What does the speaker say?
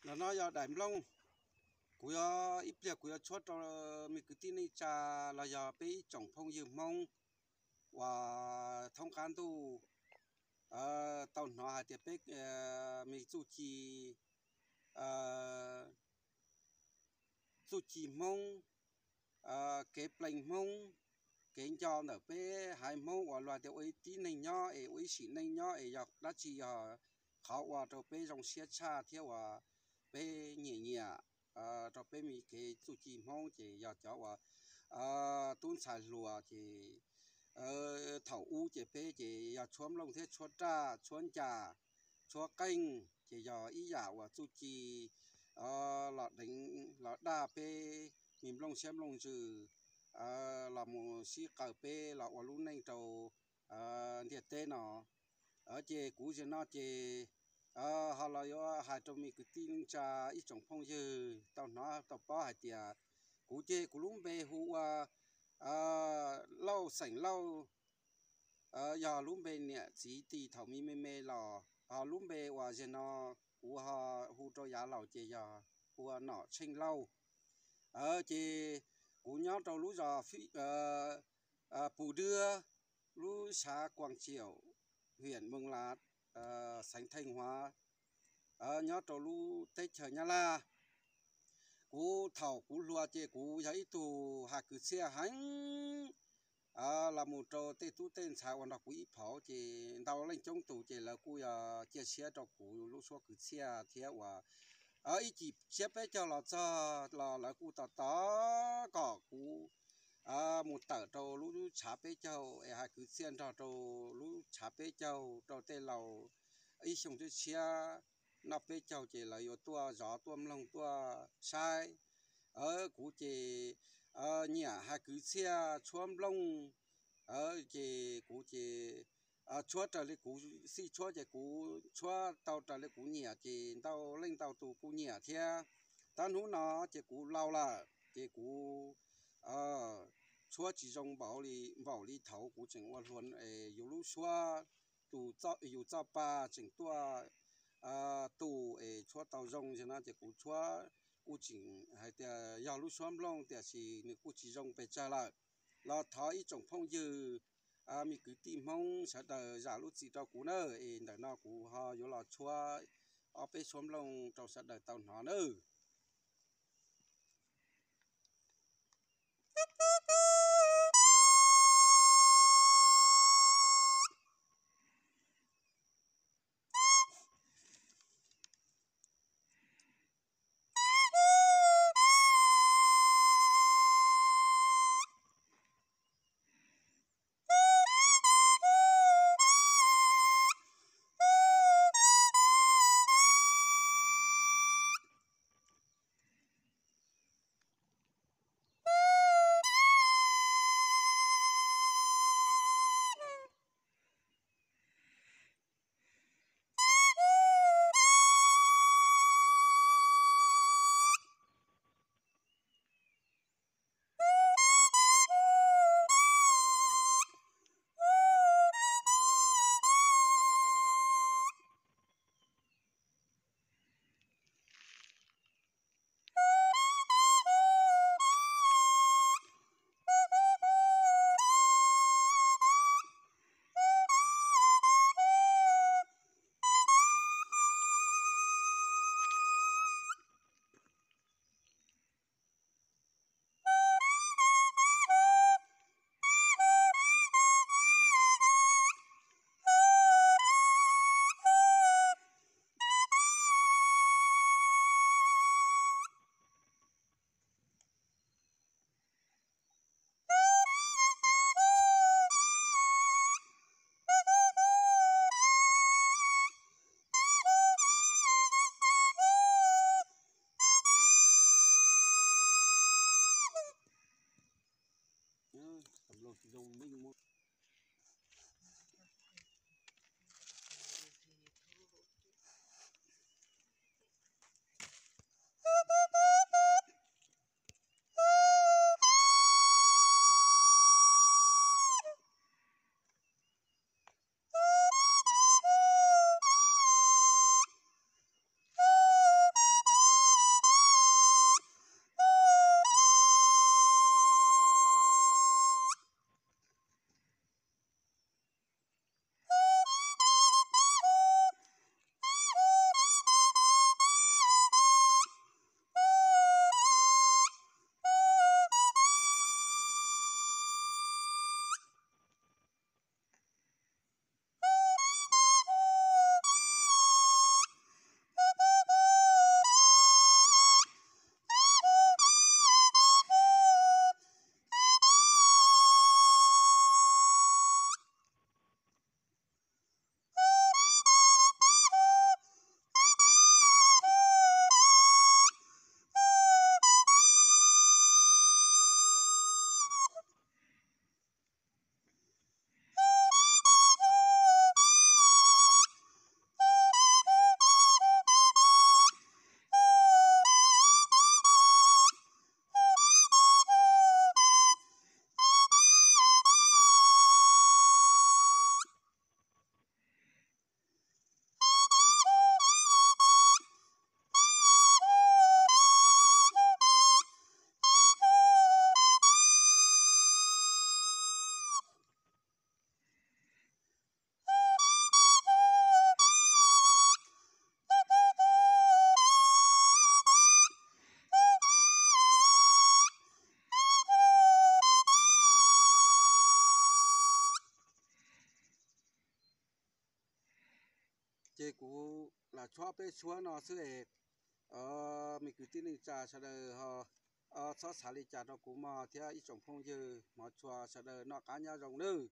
Los no yog daim nplooj, kuv yuav ib pliag kuv yuav tshuab rau me kwv tij neej tsa los yog peb ib tsoom phooj ywg Hmoob uas thoob qab ntuj tau hnov hais tias peb me txuj ci, txuj ci Hmoob, kev plees Hmoob, kev nco ntawm peb haiv Hmoob uas luag tias ua ib tib neeg nyob es ua ib sim neej nyob es yog dab tsi yog qhov ua rau peb zoo siab tshaj thiab uas peb nyiam nyiam rau peb me kev txuj ci Hmoob ces yog cov uas tub ntxhais hluas ces thaum ub ces peb ces yog tshuab nplooj thiab tshuab raj tshuab ncas tshuab qeej ces yog ib yam uas txuj ci los deev los daj peb me nplooj siab nplooj ntsws los mus sib qaws peb los ua lub neej rau ntiaj teb no. Ces kuv zaum no ces ho los yuav hais rau me kwv tij neej tsa ib tsoom phooj ywg tau hnov tau paub hais tias kuv ces kuv lub npe hu ua Lauj, xeem Lauj, yog lub npe niam txiv tis thaum me me me los ho lub npe uas zaum no kuv ho hu rau yav laus ces yog hu ua Nom Tsheej Lauj. Ces kuv nyob rau lub zos Pus Duab, lub xav Kuas Ciaum, hwm Moos Las, xeev Theej Huav, nyob rau lub teb chaws Nyab Laj. Kuv thaum kuv hluas ces kuv yog ib tug hais kwv txhiaj heev los mus rau tej tub tej ntxhais uas nrog kuv ib phaum ces ntau leej coob tus ces lawv kuj yog cia siab rau kuv lub suab kwv txhiaj thiab uas ib cim tsiab peb caug los txog los lawv kuj tos tos kom kuv mus tawm rau lub tshav peb caug es hais kwv txhiaj nrog rau lub tshav peb caug rau tej laus ib xyoo tshiab tshiab noj peb caug ces lawv yuav tuaj zov tuaj mloog tuaj saib. Kuv ces nyiam hais kwv txhiaj tshuab nplooj, ces kuv ces tshuab raws li kuv xij tshuab ces kuv tshuab tau raws li kuv nyiam ces ntau leej ntau tus kuj nyiam thiab. Tab hnub no ces kuv laus lawm ces kuv tshuab tsis zoo npaum li thaum kuv tseem ua hluas, yus lub suab, yus txoj pa tseem tuaj tu es tshuab tau zoo no ces kuv tshuab kuj tseem hais tias yog lub suab nplooj tiam sis nws kuj tsis zoo pes tsawg lawm. Los thov ib tsoom phooj ywg, me kwv tij Hmoob sawv daws zam lub txim rau kuv na, es ntawm no kuv ho yuav los tshuab ob peb suab nplooj rau sawv daws tau hnov nawb. Ces kuv lam tshuab peb suab no xwb es, me kwv tij neej tsa sawv daws ho txhob xav li cas rau kuv mog, thiab ib tsoom phooj ywg hmov tshua sawv daws noj qab nyob zoo nawb.